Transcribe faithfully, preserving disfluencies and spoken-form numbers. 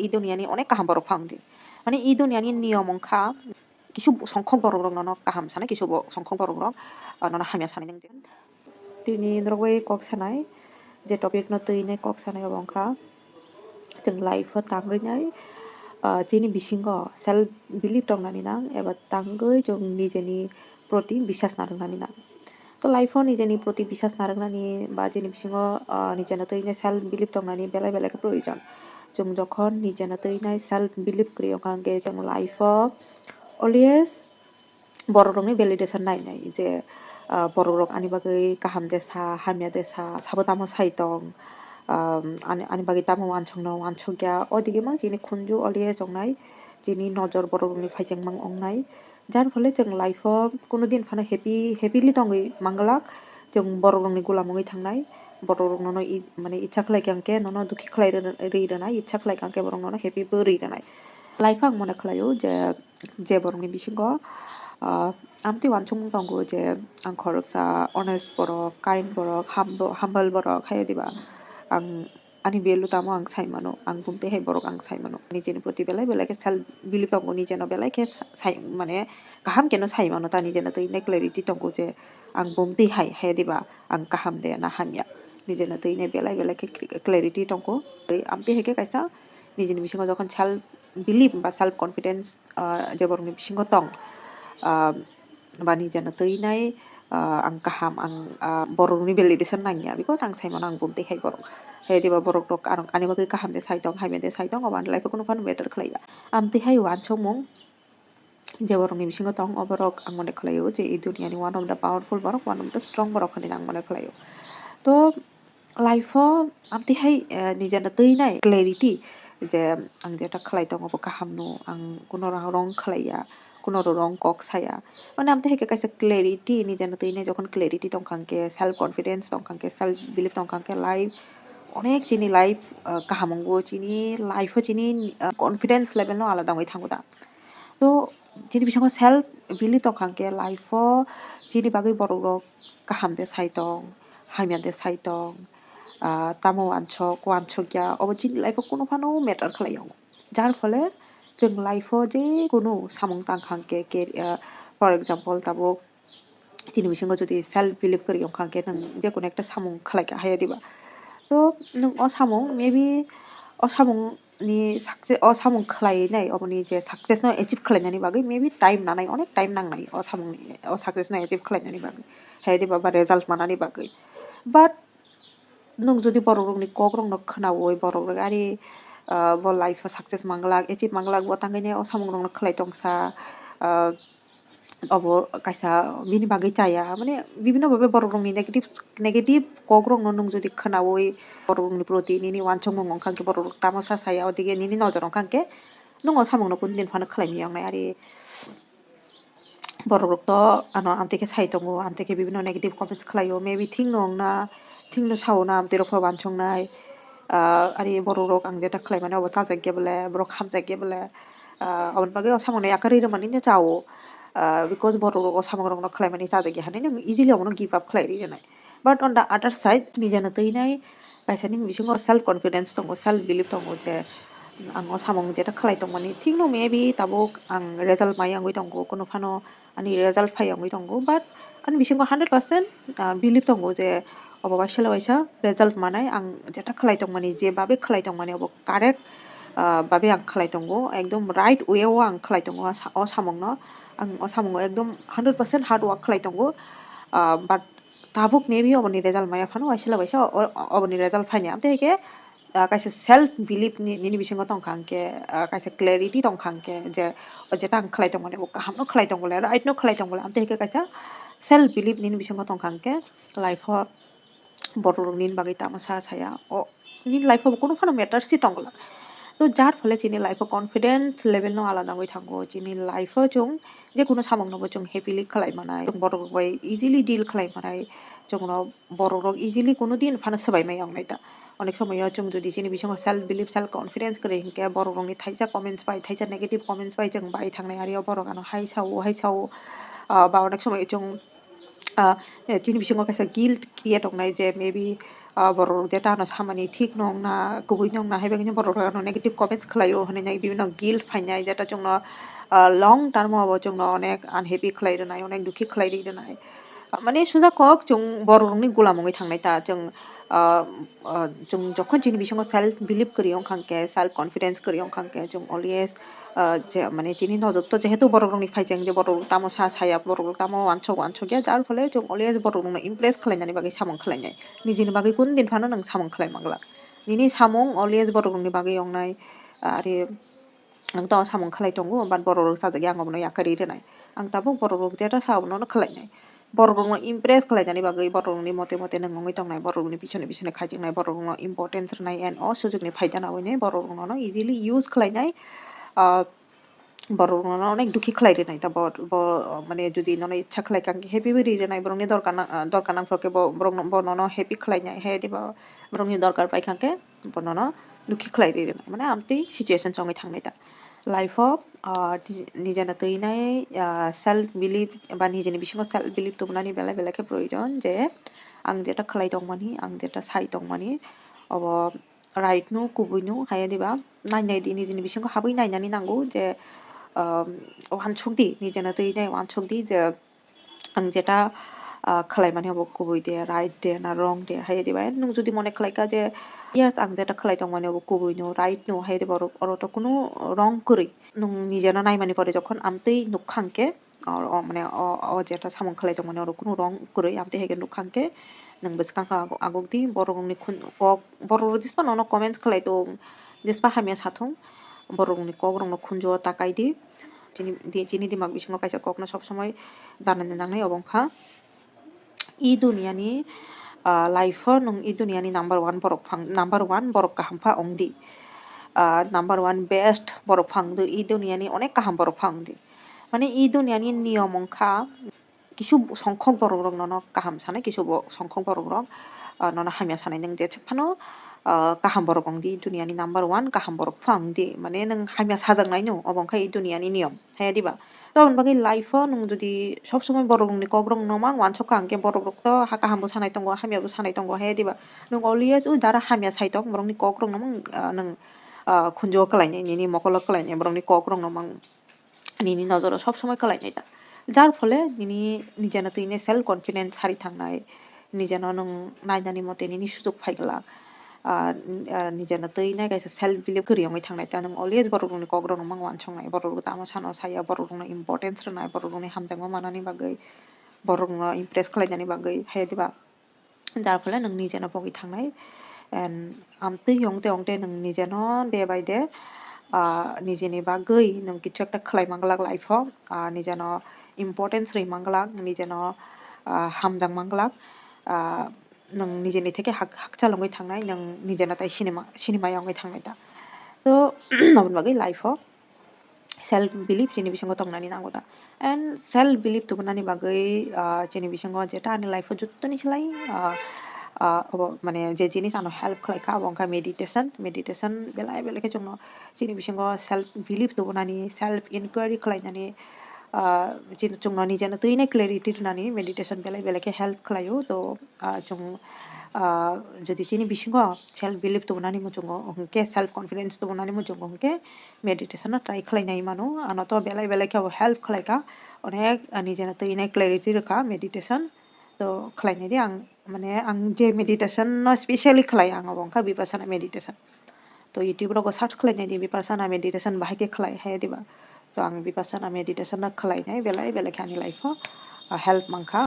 I duniyani onek kaham borok phang di. Mane i duniyani niyom wngkha, kisu songkhok borok rok nono kaham sanai, kisu bo songkhok borok rok, ah, nono hamya sanai nang. Tini norok bai kok sanai, je topic no twi nai kok sanai obo wngkha, chwng life o tangwi nai, ah, chini bisingo self belief tongnani nang eba tangwi chwng nijeni proti bisas narwknani nang. To life o nijeni proti bisas narwknani ba chini bisingo, ah, nijeno twi nai self belief tongnani belai belai khe proyojon. Chwng jokhon nijeno twi nai self belief kwrwi wngkha hwnkhe chwng life o always borok rokni validation nai nai je, ah, borok rok ani bagwi kaham de sa, hamya de sa, sabo tamo sai tong, ah, ani, ani bagwi tamo wansok no wansok ya, o dige mang chini khunju always wngnai, chini nojor borok rokni phaijak mang wngnai, jar phole chwng life o kuno din phano happy, happily tongwi manglak, chwng borok rokni gulam wngwi thangnai, borok rok nono i, mane icha khlai kha hwnkhe nono dukhi khlai rw-, rwi rwnai, icha khlai kha hwnkhe borok nono happy bo rwi rwnai. Life o ang mone khlaio je, je borokni bisingo, ah, amtwi uansukmung tongo je ang khoroksa honest borok, kind borok, humble, humble borok, hai diba ang ani value tamo ang sai mano, ang bumtwi hai borok ang sai mano. Nijeni proti belai belai khe self belief tongo, nijeno belai khe sa-, sai, mane kaham khe no sai mano ta, nijeno twi nai clarity tongo je ang bumtwi hai, hai diba ang kaham de na hamya, nijeno twi nai belai belai khe clarity tongo. Tei amtwi hai khe kaisa nijeni bisingo jokhon self belief ba self confidence, ah, je borokni bisingo tong, ah, ba nijeno twi nai, ah, ang kaham, ang, ah, borokni validation nangya, because ang sai mano ang bumtwi hai borok. Hai diba borok rok ang, ani bagwi kaham de sai tong, hamya de sai tong, obo ani life o kunu phano matter khlaiya. Amtwi hai uansukmung je borokni bisingo tong, o borok ang mone khlaio je i duniyani one of the powerful borok, one of the strong borok hinwi ang mone khlaio. To life o amtwi hai, eh, nijeno twi nai clarity je ang jeta khlai tongo bo kaham no, ang kuno rang wrong khlaiya, kuno rang wrong kok saya. Mane amtwi hai khe kaisa clarity, nijeno twi nai jokhon clarity tongkha hwnkhe, self confidence tongkha hwnkhe, self belief tongkha hwnkhe life, onek chini life, ah, kaham wngo, chini life o chini, ah, confidence level no alada wngwi thango da. To chini bisingo self belief tongkha hwnkhe life o chini bagwi borok rok kaham de sai tong, hamya de sai tong, ah, tamo uansok, uansok ya, obo chini life o kunu phano matter khlaiya. Jar phole chwng life o je kunu samung tangkha hwnkhe, car-, ah, for example, tabuk chini bisingo jodi self belief kwrwi wngkha hwnkhe nwng je kunu ekta samung khlai kha, haiya diba? To nwng o samung, maybe o samung ni success, o samung khlai nai, oboni je success no achieve khlai nani bagwi maybe time nanai, onek time nangnai o samung ni, o success no achieve khlai nani bagwi, haiya diba, ba result manani bagwi. But nwng jodi borok rokni kok rokno khwnawi, borok rok ari, ah, bo life o success manglak, achieve manglak, bo tangwi nai o samung rokno khlai tongsa, ah, obo kaisa bini bagwi chaya, mane bibinno bhabe borok rokni negative, negative kok rokno nwng jodi khwnawi, borok rokni proti nini uansukmung wngkha hwnkhe, borok rok tamo sa saya, odige nini nojor wngkha hwnkhe nwng o samung no kunu din phano khlai maya wngnai ari. Borok rok to ano amtwi khe sai tongo, amtwi khe bibinno negative comments khlaio, maybe thik no wngna, thik no sao na amtwi rok pha uansuknai. Ah, ari borok rok ang jeta khlai mani obo chajak ya bole, borok hamjak ya bole. Ah, aboni bagwi o samung no yakarwi rwmani no chao. Ah, because borok rok o samung rok no khlai mani chajak ya hinwi nwng easily obono give up khlai rwi rwnai. But on the other side, nijeno twi nai kaisa ni bisingo self confidence tongo, self belief tongo je ang o samung jeta khlai tongmani thik no maybe tabuk ang result mai wngwi tongo, kunu phano ani result phai wngwi tongo, but ani bisingo hundred percent, ah, belief tongo je obo waisa le waisa result manai, ang jeta khlai tongmani, je babe khlai tongmani obo correct, ah, babe ang khlai tongo, ekdom right way o ang khlai tongo o sa-, o samung no, ang o samung o ekdom hundred percent hard work khlai tongo, ah, but tabuk maybe oboni result maya phano waisa le waisa o-, o-, oboni result phaini. Amtwi hai khe, ah, kaisa self belief ni, nini bisingo tongkha hwnkhe, ah, kaisa clarity tongkha hwnkhe je o jeta ang khlai tongmani bo kaham no khlai tongole, right no khlai tongole. Amtwi hai khe kaisa self belief nini bisingo tongkha hwnkhe life o borok rok nini bagwi tamo sa saya, o nini life o bo kunu phano matter si tongla. To jar phole chini life o confidence level no alada wngwi thango, chini life o chwng je kunu samung no bo chwng happily khlai manai, borok rok bai easily deal khlai manai, chwngno borok rok easily kunu din phano swbai mai wngnai ta. Onek somoyo chwng jodi chini bisingo self belief, self confidence kwrwi hinkhe borok rokni thaisa comments bai, thaisa negative comments bai chwng bai thangnai, ari o borok ano hai sao, hai sao, ah, ba onek somoyo chwng, ah, chini bisingo kaisa guilt create wngnai je maybe, Ah, borok rok jeta ano samani thik no wngna, kubui no wngna, hai bagwi no borok rok ano negative comments khlaio hinwi nai, bibinno guilt phainai, jeta chwngno, ah, long term o bo chwngno onek unhappy khlai rwnai, onek dukhi khlai ri rwnai. Ah, mane suja kok chwng borok rokni gulam wngwi thangnai ta, chwng, ah, ah, chwng jokhon chini bisingo self belief kwrwi wngkha hwnkhe, self confidence kwrwi wngkha hwnkhe, chwng always, ah, je, mane chini nojor to jehetu borok rokni phaijak je borok rok tamo sa saya, borok rok tamo wansok wansok ya, jar phole chwng always borok rokno impress khlainani bagwi samung khlainai. Nijini bagwi kun din phano nwng samung khlai manglak. Nini samung always borok rokni bagwi wngnai, ah, ari ang to samung khlai tongo, but borok rok sajagya ang obono yakarwi rwnai. Ang tabuk borok rok jeta sa abono khlainai. Borok rokno impress khlainani bagwi borok rokni mote mote nwng wngwi tongnai, borok rokni pisoni pisoni khaijaknai, borok rokno importance rwnai and o sujukni phaida nawi borok rokno easily use khlainai. Ah, borok rokno onek dukhi khlai rwnai ta bo, bo, mane jodi nono ichha khlai kha hwnkhe happy wi ri rwnai, borokni dorkar nang, ah, dorkar nangphru khe bo, borokno, bo nono happy khlainai, hai diba borokni dorkar pai kha hwnkhe bo nono dukhi khlai ri rwnai, mane amtwi situation chongwi thangnai ta. Life o, ah, nijeno twinai, ah, self belief ba nijeni bisingo self belief tubunani belai belai khe proyojon, je ang jeta khlai tongmani, ang jeta sai tongmani, obo right no, kubui no, hai diba? Nai nai di, nijini bisingo habwi nainani nango je, um, wansuk di, nijeno twi nai wansuk di je ang jeta, ah, khlai mani obo kubui de, right de, na wrong de, hai diba? Nwng jodi mone khlai kha je, yes, ang jeta khlai tong mani obo kubui no, right no, hai diba? Oro, oro to kunu wrong kwrwi. Nwng nijeno nai mani pore jokhon amtwi nuk kha hwnkhe, o, o, mane o, o jeta samung khlai tongmani oro kunu wrong kwrwi, amtwi hai khe nuk kha hwnkhe nwng bwskang kha aguk, aguk di, borok rokni khun-, kok, borok rok jespa nono comments khlai tong, jespa hamya sa thung, borok rokni kok rokno khunju o ta kai di. Chini di, chini dimak bisingo kaisa kokno sob somoi danani nangnai, obo wngkha i duniyani, ah, life o nwng i duniyani number one borok phang, number one borok kaham pha wng di. Ah, number one best borok phang di, i duniyani onek kaham borok phang di. Mane i duniyani niyom wngkha, kisu songkhok borok rok nono kaham sanai, kisu bo songkhok borok rok, ah, nono hamya sanai. Nwng jeswk phano, ah, kaham borok wng di, duniyani number one kaham borok phang di, mane nwng hamya sajaknai no, obo wngkha i duniyani niyom, hai diba? To aboni bagwi life o nwng jodi sob somoi borok rokni kok rok no mang wansok kha hwnkhe borok rok to ha kaham bo sanai tongo, hamya bo sanai tongo, hai diba? Nwng always o jara hamya sai tong, borokni kok rok no mang, ah, nwng, ah, khunju o kwlainai, nini mokol o kwlainai, borokni kok rok no mang nini nojoro sob somoi kwlainai ta. Jar phole nini nijeno twini self confidence hari thangnai, nijeno nwng nainani mote nini sujuk phai glak. Ah, ah, nijeno twini kaisa self belief kwrwi wngwi thangnai ta, nwng always borok rokni kok rok no mang wansoknai, borok rok tamo sano saya, borok rokno importance rwnai, borok rokni hamjakma manani bagwi, borok rokno impress khlainani bagwi, hai diba? Jar phole nwng nijeno pogwi thangnai. And amtwi ongte ongte nwng nijeno day by day, ah, nijeni bagwi nwng kichu ekta khlai manglak life o, ah, nijeno importance rwi manglak, nijeno, ah, hamjak manglak, ah, nwng nijeni theke hak-, hakchal wngwi thangnai, nwng nijeno tai sinima, sinimaya wngwi thangnai ta. To, aboni bagwi life o self belief chini bisingo tongnani nango ta. And self belief tubunani bagwi, ah, chini bisingo jeta ani life o jottoni slai, ah, ah, obo mane je jinis ano help khlai kha, abo wngkha meditation. Meditation belai belai khe chwngno chini bisingo self belief tubunani, self inquiry khlainani, ah, chini chwngno nijeno twino clarity rwnani meditation belai belai khe help khlaio. To, ah, chwng, ah, jodi chini bisingo self belief tubunani muchungo hwnkhe, self confidence tubunani muchungo hwnkhe, meditation no try khlai nai mano, ano to belai belai khe bo help khlai kha, onek, ah, nijeno twino clarity rwkha meditation. To khlai nai di ang, mane ang je meditation no specially khlai, ang obo wngkha Vipassana meditation. To YouTube rogo search khlai nai di, Vipassana meditation bahai khe khlai, hai diba? To ang Vipassana meditation no khlai nai, belai belai khe ani life o, ah, help mankha.